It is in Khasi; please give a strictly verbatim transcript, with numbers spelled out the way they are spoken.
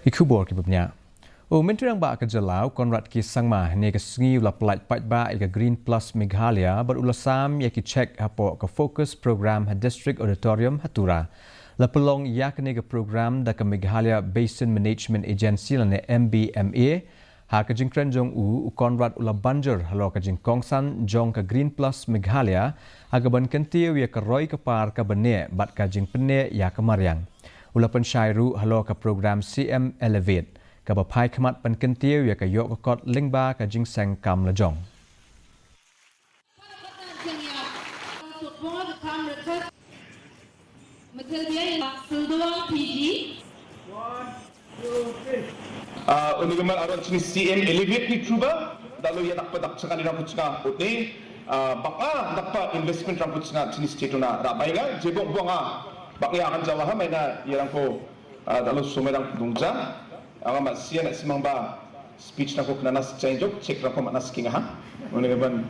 Ki khubor kiba bniah. U Myntri Rangbah ka jylla u Conrad K Sangma hynne ka sngi u la pyllait paidbah ïa ka Green Plus Meghalaya bad u la sam ïa ki cheque hapoh ka Focus Programme ha District Auditorium ha Tura. La pynlong ïa kane ka program da ka Meghalaya Basin Management Agency lane M B M A. Ha ka jingkren jong u, u Conrad u la ban jur halor ka jingkongsan jong ka Green Plus Meghalaya ha kaban kyntiew ïa ka roi ka par kaba neh bad ka jingpynneh ïa ka mariang. U la pynshai ruh halor ka program C M Elevate kaba phai khmat ban kyntiew ïa ka ïoh ka kot lyngba ka jingseng kam lajong. Matilda Sildua P G. Ah, une ka man aron chini C M Elevate ni truba, da lo ïa dakpa dak chaka ni rangko chaka utne, ah, bak a dakpa investment rangko chaka chini state una ra bai nga, jebok bong a, bak ïa akan jawa ha mai na ïa rangko, ah, da lo so mai rang dungja, anga ma sia na simang ba speech rangko kena nas chain jok, cheque rangko ma nas king ha, une ka man.